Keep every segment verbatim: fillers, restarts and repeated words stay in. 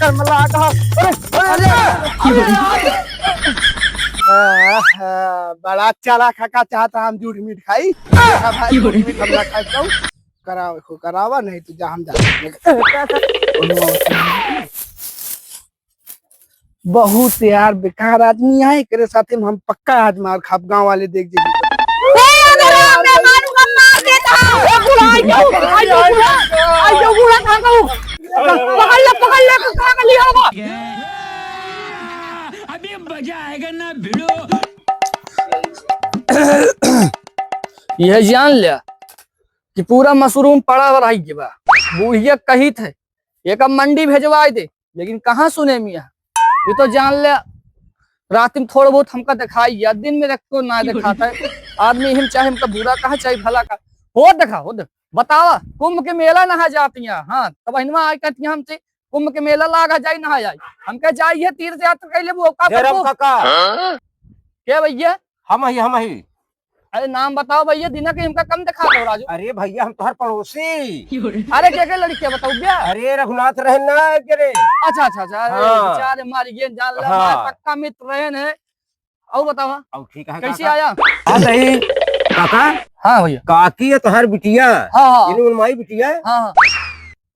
चक्कर में लागा। अरे, अरे, अरे, अरे। आहा, बड़ा चालाक है, का चाहता हम जूठ मीठ खाई? देखा भाई, जूठ मीठ हम ना खाई तो करावा, करावा, नहीं तो जा हम जा। बहुत यार बेकार आदमी है, एकरे साथे में हम पक्का आज मार खाब, गाँव वाले देख जाएंगे। ए, अगर आप ना मानूंगा, मार देता। ए, बुढ़ा, आई जाओ, आई जाओ, बुढ़ा, आई जाओ, बुढ़ा, कहाँ गऊ? पकड़ ले, पकड़ ले, कहाँ का लिया होगा? अभी मजा आएगा ना भिड़ो। यह जान लिया कि पूरा मशरूम पड़ा रह गया बा। बुढ़िया कहित है, एक मंडी भेजवाए दे, लेकिन कहाँ सुने मियाँ? ये तो जान ले, रात में थोड़ा बहुत हमका दिखाई या दिन में देख तो ना दिखाता है। आदमी हम चाहे हमका बुरा कहा चाहे भला का, हो देखा, हो देख, बतावा, कुंभ के मेला नहा जाती है। हाँ, तब हिनवा आई कहती है हमसे, कुंभ के मेला लागा जाई नहा जाई, हमका जाई है तीर्थ यात्रा कैले वो का जय राम करबो? काका। के भैया? हम ही, हम ही। अरे नाम बताओ भैया, दिना के हमका कम दिखा दो राजू। अरे भैया, हम तोहर पड़ोसी। अरे के के लड़की है बताओ भैया? अरे रघुनाथ रहन ना के रे। अच्छा, अच्छा, अच्छा, अरे हाँ। बेचारे मारी ये जान ला, हाँ। हमारे पक्का मित्र रहन है। और बताओ हाँ। और ठीक है कैसे काका? आया? हाँ सही। काका? हाँ भैया। काकी है तोहर बिटिया? हाँ, हाँ। इन्हें उनमाई बिटिया? हाँ, हाँ।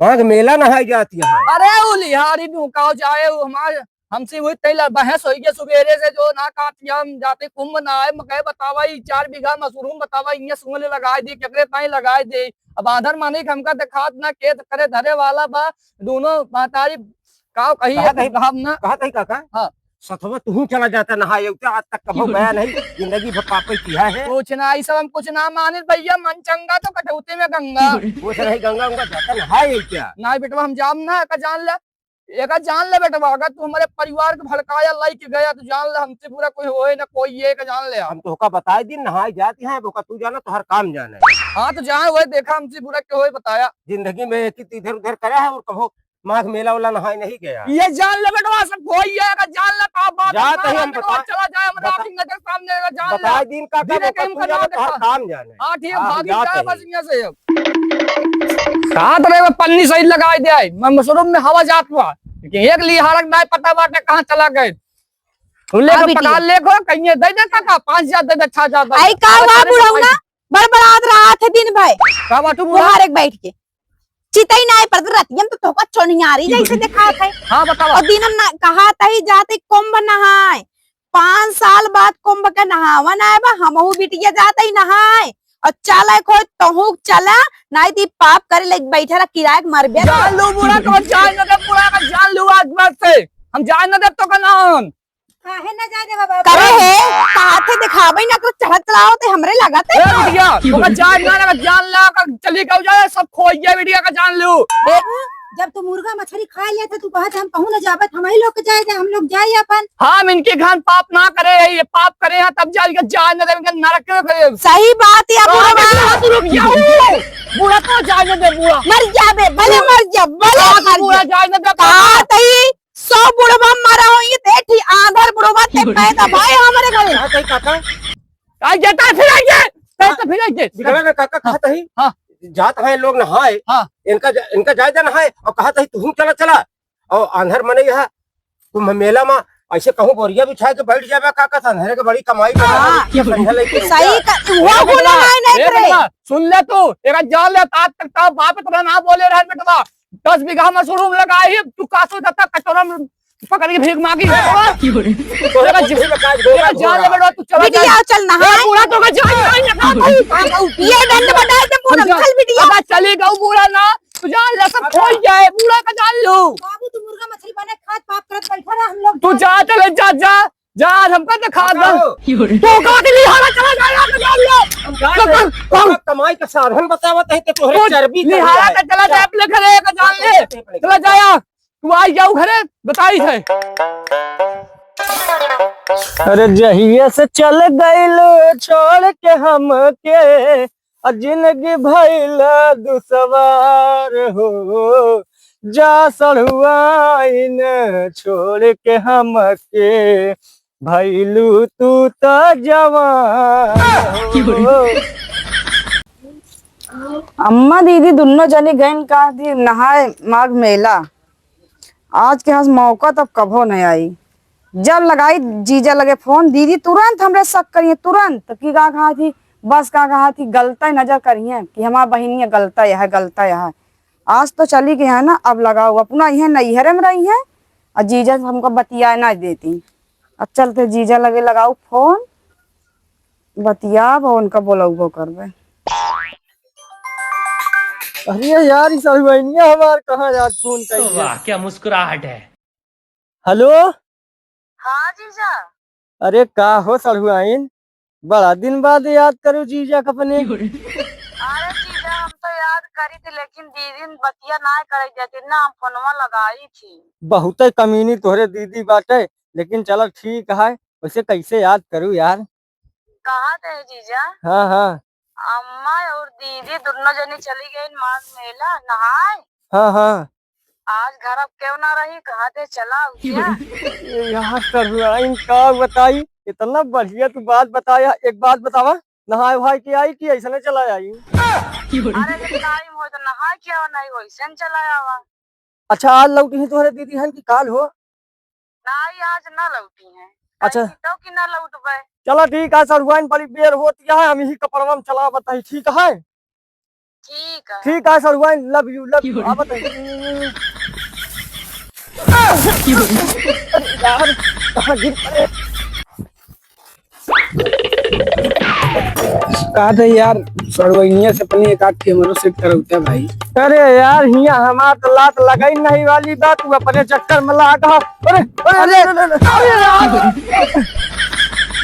वहाँ के मेला नहाई जाती है। अरे वो लिहारी नू काव जाए, वो हमारे हमसे वही तैला बहस होई के सुबेरे से जो ना काटी हम जाते कुंभ नहाए, मकई बतावा, ई चार बीघा मशरूम बतावा, इन्हें सुंगले लगाए दे, केकरे ताई लगाए दे। अब आधर माने के हमका देखात ना, के करे धरे वाला बा, दोनों महतारी काव कही कहा है, कही, हम ना। कहा कही काका? हाँ। सथवा तू चला जाता नहाए, उते आज तक कभो गया नहीं, जिंदगी भर पापे किया है। कुछ ना, ई सब हम कुछ ना माने भैया, मन चंगा तो कटौती में गंगा। कुछ नहीं, गंगा उंगा जाता नहाए क्या? ना बेटवा, हम जाम ना, का जान ला। एका जान ले बेटवा, अगर तू हमारे परिवार के भड़काया लाई के गया तो जान ले हमसे बुरा कोई होए ना कोई, ये का जान ले। हम तोहका बताए दिन नहाए जाती हैं, ओका तू जाना, तोहर काम जाना है। हाँ तो जान वही देखा हमसे बुरा के होए बताया। जिंदगी में एक ही इधर उधर करा है और कभो माघ मेला वाला नहाए नहीं गया। ये जान ले बेटवा, सब कोई है, अगर जान ले का बात है, जात ही मारा हम बेटवा, बता-, चला जाए, हम बता-, राखी नजर सामने, अगर जान ले। बताए दिन का दिन का कहीं हम तू करना जाना, तोहर देखा। काम जाना है। हाँ ठीक है, हाँ, भागी जात जाए ही। बस यहाँ से अब। कहा तो रहे, पन्नी सही लगाए दे आई, मैं मशरूम में हवा जात हुआ, लेकिन एक लिहारक नाय पता बाटे कहाँ चला गए। उन लेके अभी पकड़ दिया। ले को, कहीं ये दे दे काका, पाँच हजार दे दे, छह हजार दे दे। आई का अरे हुआ तेरे बुढ़ऊ भाई ना? बड़बड़ात रहा थे दिन भर। का बाटू बुढ़ा? मुहारे के बैठ के। चितई नाय पर रतियन तो तोका चोनियारी जैसे दिखात है। हाँ, बतावा। और दिन हम ना, कहा तही जाते कुंभ नहाए। पाँच साल बाद कुंभ के नहावन आए बा, हमहू बिटिया जात ही नहाए। और चल एक हो तहू चला, नाई ती पाप करे ले बैठे रह किराए के मरबे। जान लू बुढ़ा, तो जान न दे बुढ़ा का, जान लू आज बात से। हम जान न दे तो का नाम। काहे न जाए दे बाबा? करे है, कहा थे दिखावे ना तो चढ़त चलाओ ते हमरे लागत है। ए बिटिया, ओका जान ना लगा, जान ला का चली गऊ जाए, सब खोई गया बिटिया का जान लू। बाबू, जब तू मुर्गा मछली खा लिया था, तू कहा था हम कहूँ न जाबत, हम ही लोग के जाए दे, हम लोग जाए अपन। हम इनके घर पाप ना करे हैं, ये पाप करे हैं, तब जाए इनका जाए न दे, इनका नरक में करे। सही बात है, तो बुढ़वा। आगे से हाथ रुक गया हूँ। बुढ़ा तो जाए न दे, बुढ़ा। मर जाबे, भले मर जा, भले हाँ, तो मर बुढ़ा जा। जाए न दे, कहा बाबा। तई, सौ बुढ़वा मरा हो, ये ते ठी आंधर बुढ़वा ते पैदा भाई हमारे घरे। कहा तई काका? आ, ये तो फिर आइए, तो, तो फिर आइए। बिगड़ा ना काका, कहा हाँ, तई? हाँ। जात है लोग नहाए, हाँ। इनका जा-, इनका जाए दे नहाए, और कहा तई तू चला, चला। और आंधर मने यहाँ कुंभ मेला में ऐसे कहूँ बोरिया बिछा के बैठ जाबे, का कहत अंधेरे के बड़ी कमाई कर हाँ। रहा है, संझा लेके सही रुपया। का, वो ए बोला बेटवा, नहीं, नहीं ए करे। बेटवा, सुन ले तू, एक जान ले, आज तक का बाप इतना ना बोले रहे बेटवा, दस बीघा मशरूम लगाए ही, तू का सोचता कटोरा में पकड़ के भीख मांगी बेटवा। तोरा तेरा कुछ जी-, भी बता दो, तेरा जान ले बेटवा, तू चला जा। बिटिया चल नहाए। ए, पूरा तो का जान, जान, जान, जान। ये डंड बटाए ते पूरा हम जा-, चल बिटिया। अब चली गऊ पूरा ना, तू जान ले, सब खोई जाए, पूरा का जान लो। बाबू, तू मुर्गा मछली बने खात पाप करत बैठा रहा, हम लोग तू जा, चले जा, जा, जा, आज हमका दिखा दो। तो का के लिहारा चला जा, यहाँ से जान लो। हम जा रहे हैं। कमाई का साधन बतावत है कि तोहरे तू चर्बी कर लिहारा लिया है। का चला जा, अपने घरे का जान ले। चला जा यार। तू आ जाऊ घरे, बताई है। अरे जहिया से चल गइल छोड़ के हमके, आ जिंदगी भइल दुसवार हो, जा सढ़ुआइन छोड़ के हमके, भइलू तू त जवान हो। अम्मा दीदी दुन्नो जनी गइन का दी नहाए माघ मेला। आज के आज मौका तब कभो नहीं आई। जब लगाई जीजा लगे फोन, दीदी तुरंत हमरे शक करिए, तुरंत कि का कहा थी, बस का कहा थी, गलता नजर करिए कि हमार बहिनिया गलता यह है, गलता यह है। आज तो चली गई है ना, अब लगाओ अपना, यह नैहरे में रही है और जीजा से हमको बतिया ना देती। अब चलते जीजा लगे लगाओ फोन, बतियाब और उनका बोलौबो करबे। अरे यार, ई सहुआइनिया हमार कहाँ यार फोन कइले? वाह, क्या मुस्कुराहट है। हेलो। हाँ जीजा। अरे का हो सहुआइन, बड़ा दिन बाद याद करू जीजा का अपने। अरे जीजा, हम तो याद करी थी, लेकिन दीदी न बतिया ना करे देती ना, हम फोनवा लगाई थी। बहुत ही कमीनी तोहरे दीदी बाटे, लेकिन चलो ठीक है, वैसे कैसे याद करू यार? कहा थे जीजा? हाँ, हाँ। अम्मा और दीदी दोनों जनी चली गई माघ मेला नहाए। हाँ, हाँ। आज घर अब क्यों ना रही, कहा थे चला उठिया। ये यार सहुआइन का बताई, इतना बढ़िया तू बात बताया। एक बात बतावा, नहाए वहाए के आई कि ऐसने चला आई? अरे जब टाइम हो तो नहाए के आवा, नहीं वैसे न चला आवा। अच्छा, आज लौटी ही तोहरे दीदी हन कि काल हो? नहीं, आज ना लौटी हैं। अच्छा। कहीं तो कि ना लौटबे। चला ठीक है सहुआइन, बड़ी बेर होती है, हम यही कपड़वा में चला बताई, ठीक है? ठीक है। ठीक है सहुआइन, love you, love you। आ बताई। अरे यार, कहाँ गिर पड़े? कहा था यार, सड़वइनिया से अपनी एक आध ठे हमरो सेट करौता भाई। अरे यार, हियाँ हमार तो लात लगाई नहीं वाली बात, तू अपने चक्कर में लाग ह। अरे, अरे, अरे, अरे, अरे, अरे यार।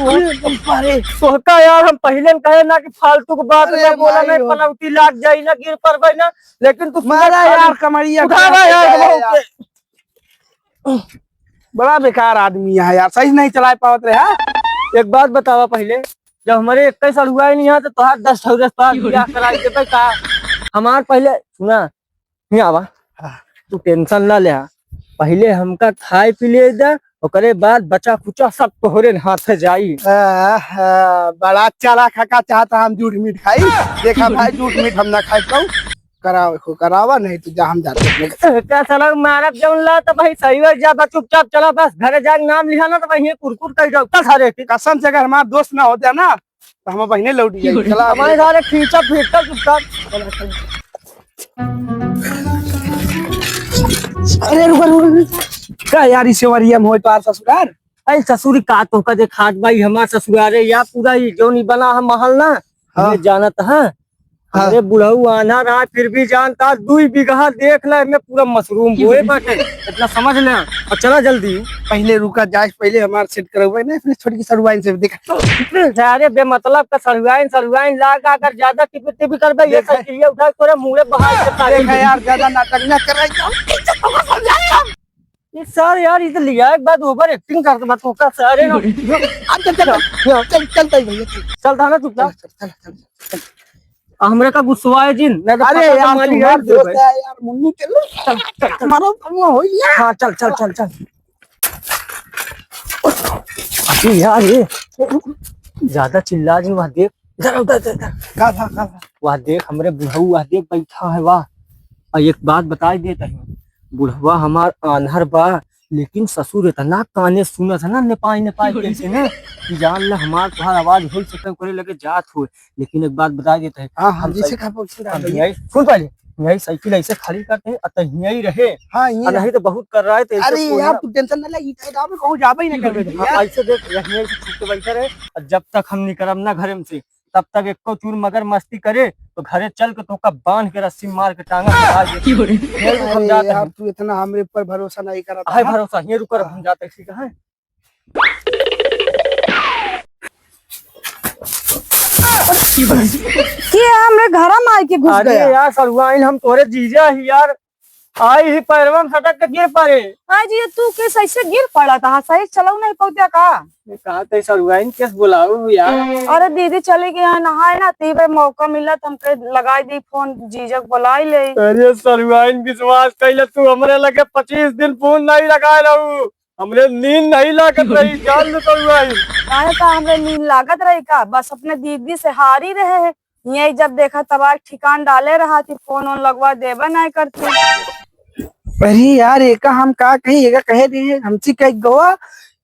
अरे, अरे, तोहका यार हम पहिले न कहे ना कि फालतू के बात अरे ना बोला, भाई नहीं हो। पनौती लाग जाई ना, गिर पड़बे ना, लेकिन तू मारा सुनत यार, खाली। कमरिया उठावा खराब हो यार, जाए हमहू यार। के। बड़ा बेकार आदमी है यार, सही से नहीं चला पावत रहे, हाँ? एक बात बतावा पहिले, जब हमरे इक्कीस सड़ुआइन है तो तोहार दस ठौरे से तोहार बियाह कराई देबे का? हमार पहिले सुना, नहीं आवा, हाँ। तू tension ना ले, पहिले हमका खाए पी ले दे, ओकरे बाद बचा खुचा सब तोहरे हाथ से जाई। आहा, बड़ा चालाक है का, चाहता हम जूठ मीठ खाई। देखा भाई, जूठ मीठ हम ना खाई पाऊ। करावा, को करावा, नहीं तो जा, हम जाते हैं। का साला मारब जौन ला, तो भाई सही हो जा, बस चुपचाप चला, बस घरे जाके नाम लिहा ना, तो भाई ये कुरकुर कर जाओ, चल सारे। कसम से अगर हमार दोस्त ना होते ना, तो हम बहिने लौट जाए। चला, हमारे सारे खींचा फिरता चुपचाप। अरे रुका, रुका, रुका। का यार, ई सेवरिया में होय तोहार ससुरार? अरे ससुरी का तोहका देखात बाई, हमार ससुरारे या पूरा ई जौन ई बना है महल ना, हाँ। ये जानत है। हाँ। अरे बुढ़ऊ आन्हर रहा, फिर भी जानता, दुई बीघा देख ले, एमे पूरा मशरूम बोए बाटे, इतना समझ ले। और चला जल्दी। पहिले रुका, जाए पहिले हमार सेट करवाए ना, अपने छोटकी सड़ुआइन से देखा। सारे बेमतलब का सड़ुआइन, सड़ुआइन लाग, अगर ज्यादा टिपी टिपी करबे, ये देखा। साइकिलिया उठा के तोरे मुंहे बहा के तारे। देखा यार, ज्यादा नाटक ना कराई, हम कैसे तोका समझाई हम? ये सर यार, ये तो लिया एक बार over acting कर दे, मत होता सर, है ना? अच्छा, चल, चल, चल, चल, चल, भैया, चल। चल, थाना चुपचाप। चल, चल, चल, चल, चल। आ, हमरे का गुस्सवाए जिन, नहीं तो अरे पता यार, मारी तुम्हार है, दोस्त है यार, मुन्नू, चल, चल, चल, चल। मारो, तुम हो यार। हाँ, चल, चल, चल, चल। अरे यार, ये ज्यादा चिल्ला जिन, वहाँ देख। इधर, उधर, इधर, इधर। का था, का था? वह देख, हमरे बुढ़ऊ, वह देख, बैठा है, वाह। और एक बात बताई देत हई, बुढ़वा हमार आन्हर बा, लेकिन ससुर इतना काने सुनत है ना, नेपाई, नेपाई कैसे ना, कि जान ले हमार तोहार आवाज होई सके, ओकरे लगे जात होए। लेकिन एक बात बताई देत हई, हाँ, हाँ, हम जैसे साइकिल, कहा, बोल, सुन हम रहा यहीं, सुन पहले, यहीं साइकिल ऐसे खाली करते हैं, अतः यहीं रहे। हाँ, यहीं आ, रहे। नहीं तो बहुत कर रहा है, तो ऐसे अरे कोई यार, ना तू tension ना ले, ई कहे दाव में कहूँ जाबे ही ना करबे हाँ, भैया। ऐसे देख, यहीं ऐसे छुप के बैठे रहे, और जब तक हम निकलब ना घर में से, तब तक एको चूर मगर मस्ती करे, तो घरे चल के तोका बांध के रस्सी मार के टांगा कटा दे। ये रुक, हम अरे जाते यार, हैं। तू इतना हमरे ऊपर भरोसा नहीं करत है। भरोसा, ये रुक, हम जाते हैं, ठीक है? के हमरे घरा में आइके घुस अरे गया? यार, सड़ुआइन, हम तोरे जीजा ही यार। आई ही पैरवा में सटक के गिर पड़े। आई जी, तू केस ऐसे गिर पड़ा था, सही चलाऊ नहीं पौत्या का? ये कहा तै सड़ुआइन केस बुलाऊ यार। अरे दीदी चली गई है नहाए ना, तीबे मौका मिला तो हमके लगाई दी फोन, जीजक बुलाई ले। अरे सड़ुआइन विश्वास कैले तू हमरे लगे पच्चीस दिन फोन नहीं लगाए रहू, हमरे नींद नहीं लागत रही, जान ले सड़ुआइन। काहे का हमरे नींद लागत रही का? बस अपने दीदी से हारी रहे हैं। यही जब देखा तब आके ठिकान डाले रहा थी, फोन ओन लगवा देबे नहीं करती। अरे यार, एका हम का कही, एका कहे रहे, हमसे कह गवा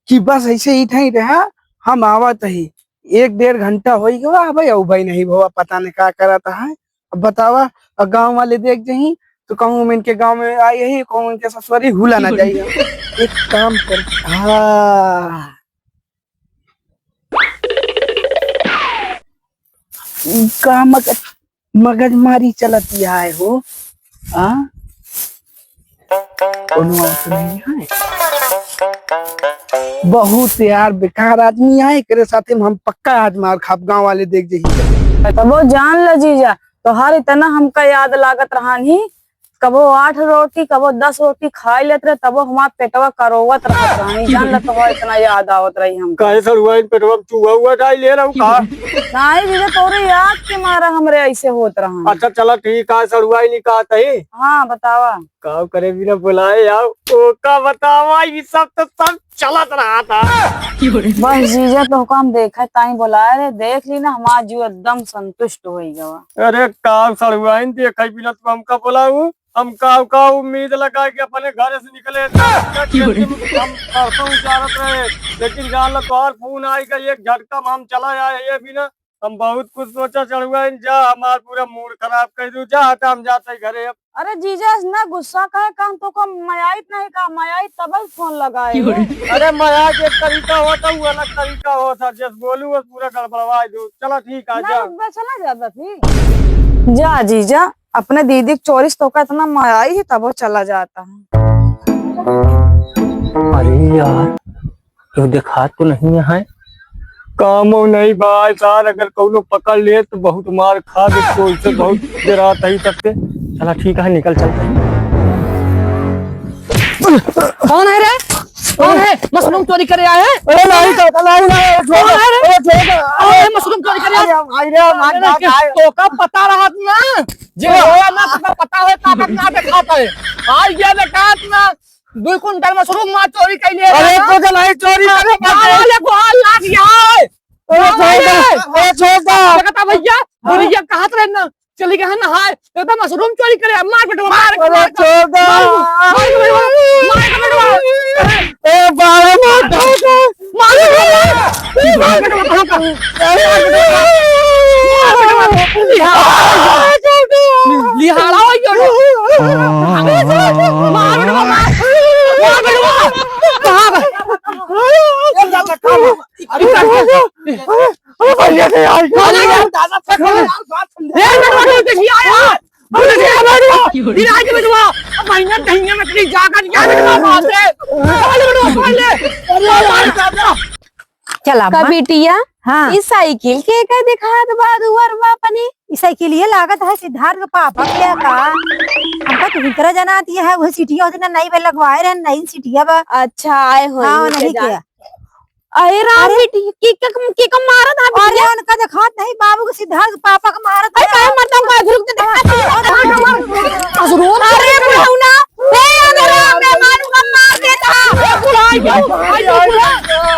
कि बस ऐसे ही ठही रहा, हम आवत ही। एक डेढ़ घंटा होई गवा, अब अउ भाई नहीं भवा, पता नहीं का करत है। अब बतावा, अब गाँव वाले देख जही तो कहूँ हम इनके गाँव में आई ही, कहूँ इनके ससुरी हुला ना जाई। एक काम कर, हाँ, का मगज, मगजमारी चलत है हो? आ? कोनो आस नहीं है। बहुत यार बेकार आदमी है, एकरे साथे में हम पक्का आज मार खाब, गाँव वाले देख जही। तबो जान ल जीजा, तोहार इतना हमका याद लागत रहानी, कबो आठ रोटी, कबो दस रोटी खाई लेत रहे, तबो हमार पेटवा करोवत रहत रहानी। जान ल तोहार इतना याद आवत रही हमका। काहे सड़ुआ, इन पेटवा में चूहा हुआ डाल ले रहू का? नहीं जीजा, तोरे याद के मारा हमरे ऐसे होत रहा। अच्छा चला ठीक है, सड़ुआ ही नहीं कहत ही। हाँ बतावा। काव करे बिना बुलाए आओ, ओका बतावा, ये सब तो सब चलत रहा था। बस जीजा, तोहका हम देखे ताई बुलाए रहे, देख ली ना, हमार जीव एकदम संतुष्ट होई गवा। अरे काव सड़ुआइन, देखे बिना तू हमका बुलाऊ? हम काव काव उम्मीद लगा के अपने घर से निकले, हम परसों उजारत रहे, लेकिन जान लो तोहार फोन आई गई, एक झटका में हम चला आए ये बिना। हम बहुत कुछ सोचा चढ़ुआ, जा हमार पूरा मूड खराब कर दू, जा हटा, हम जाते ही घरे अब। अरे जीजा, इतना गुस्सा काहे? काम तो कम मयाइत नहीं का, मयाइत तब ही फोन लगाए हो। अरे मयाइत एक तरीका होता, वो अलग तरीका होता, जस बोलू बस पूरा गड़बड़वा दू। चला ठीक है, नहीं, जा। बस चला जा बस ही। जा जीजा, अपने दीदी के चोरी से तोका इतना मयाई है, तब वो चला जाता है। अरे यार, केहू देखात तो नहीं है? कामो नहीं भाई साहब, अगर कौनो पकड़ ले तो बहुत मार खा दे, तो इसे बहुत डरात है सबसे। चला ठीक है, निकल चलते हैं। कौन है रे? कौन है? मशरूम चोरी करे आए हैं? अरे नहीं, नहीं, नहीं, नहीं, छोड़ दो, अरे, छोड़ दो। कौन है रे? अरे, मशरूम चोरी करे आए? अरे, भाई रे, मार अरे, खा, खा। तोका पता रहत ना, जे होया ना, तोका पता होय, ताकत ना देखात है। आ गया देखात ना, दुई कुंटल मशरूम मार चोरी कइले अरे, रहा। तो जलाई चोरी अरे, करे गाँव बाटे। वाले को हाल लाग गया है। अरे, गाँव छोड़ दे, वाले। अरे, छोड़ दे। देखता भैया, हाँ। भैया कहत रहे ना, चली गए हैं नहाए, ये तो मशरूम चोरी करे, मार बेटवा, मार, अरे, मार, छोड़ दे। मार, मार, मार, मार, मार, मार। ए, बाबा, मार दो। मार बेटवा, मार। मार बेटवा, कहाँ का? अरे, मार बेटवा, मार बेटवा। लिहाड़ा। लिहाड़ा हो गया। मार बेटवा, मार। मार बेटवा। कहाँ का? अरे, अरे, अरे, भैया से यार, अरे यार, दादा, ए, बेटवा, तू देखिए, आया। तू देखिए, बेटवा। दिला के बेटवा। अब महीना कहीं में तेरी जाकर क्या बेटवा बात है? पकड़ ले बेटवा, पकड़ ले। अरे यार, दादा। चला का अम्मा। बिटिया, हाँ। ई साइकिल के का दिखात बा दुआर बा अपनी? ई साइकिल ये लागत है सिद्धार्थ के पापा के का? हमका तो भीतर जनात ये है, वही सीटिया होती ना, नई बे लगवाए रहे, नई सीटिया बा। अच्छा, आए हो, हाँ, ये नहीं क्या? क्या? अरे राम अरे। बेटी, की का, की का मारत है अरे बिटिया? उनका देखात नहीं, बाबू के सिद्धार्थ के पापा का मारत अरे है। काहे मरता हूँ, काहे घुरुक के देखा? अरे, अरे, अरे, अरे, बुढ़ौना, ए, अरे राम, मेहमान का मार देता। ए, बूढ़ा, आई जाओ, आई जाओ, बूढ़ा,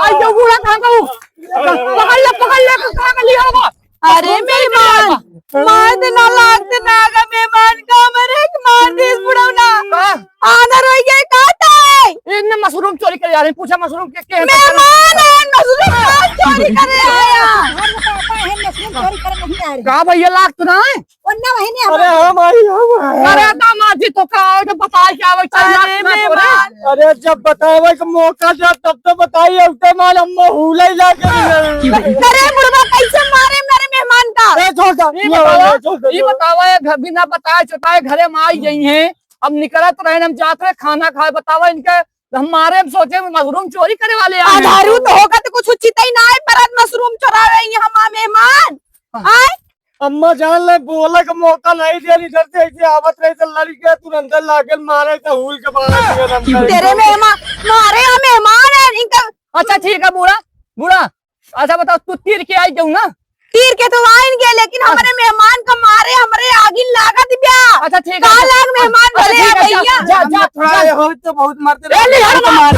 आई जाओ, बूढ़ा, कहाँ का हूँ? पकड़ ले, पकड़ ले, कहाँ का लिया होगा? अरे मेहमान, मार देना, लाग देना, अगर मेहमान का मरे, मार दे बुढ़ौना। का? आदर होई गए, का ताई? इनने मशरूम चोरी करे आ रहे, पूछा मशरूम के, के हैं? मेहमान है, मशरूम का चोरी करे आया। घर में पापा है, मशरूम चोरी करे नहीं आ रहे। का भैया, लाग तो ना है? उन्ना वही नहीं अरे हमारे। हम आई, हम आई। अरे दामाद जी, तो का, तो बताए क्या, वो चाहिए अरे ना तोरे? मेहमान। अरे जब बतावे का मौका दे, तब तो बताइए, अब तो माल हम हुला ही लाके नहीं। अरे बुढ़वा, कैसे मारे मेरे मेहमान का? ए, छोड़ दे, ये ये बतावा, ये छोड़ दे, ये छोड़। बतावा, ये घर बिना बताए चुताए घरे में आई गई हैं। अब निकलत रहे, हम जात रहे खाना खाए, बतावा इनके हमारे, हम सोचे मशरूम चोरी करे वाले आए हैं। अधारू तो होगा तो कुछ उचित ही ना है, पर आज मशरूम चोरा रही है हमार मेहमान। हाँ। आए? अम्मा जान ले, बोले का मौका नहीं दे, इधर से ऐसे आवत रहे तो लड़ गया, तुरंत लागे मारे तो हुल के बाहर निकल हम करें। तेरे मेहमान, मारे यहाँ मेहमान है, इनका अच्छा ठीक है बूढ़ा, बूढ़ा, अच्छा बताओ, तू तीर के आई जाऊ ना? तीर के तो आइन गए, लेकिन अच्छा। हमारे मेहमान का मारे हमरे आगिन लागत ब्या। अच्छा, ठीक है, का अच्छा। लाग मेहमान अच्छा, भले ठीक आ है, भैया। जा, जा, हम जा, थोड़ा जा। ये हो तो बहुत मरते ए, रहे। ले, हट, मार।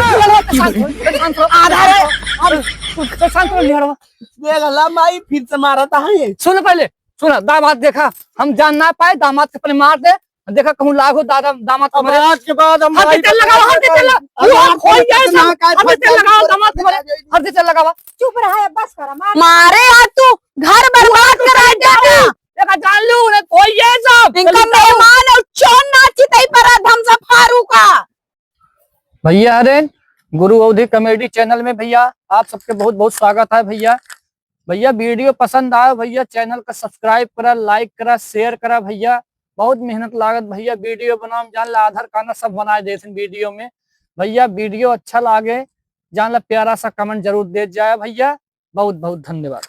शांत हो, शांत हो। आधा रे। अब, शांत हो, ले, हट। ये गला माई फिर से मारा था ये। सुन पहले, सुन, दामाद देखा, हम जान ना पाए, दामाद के अपने मार दे, देखा कहूँ लागो दादा, दामाद अब हमारे। आज के बाद हम हल्दी तेल लगावा, हल्दी तेल लगा-, अब आज खोई के जाए सब। हल्दी तेल लगावा, दामाद हमारे। हल्दी तेल लगावा। चुप रहा, अब बस करा, मार। मारे यार, तू घर बर्बाद करा देगा। देखा जान लू, उन्हें खोई जाए सब। इनका मेहमान और चोर नाची तई पर धमसा फारू का। भैया, अरे गुरु अवधी comedy channel में भैया आप सबके बहुत बहुत स्वागत है भैया। भैया, video पसंद आयो भैया, channel का subscribe करा, like करा, share करा भैया। बहुत मेहनत लागत भैया video बनावे में, जान ला आधार कार्ड ना सब बनाए देथिन video में। भैया, video अच्छा लागे, जान ला प्यारा सा comment जरूर दे जाए भैया। बहुत बहुत धन्यवाद।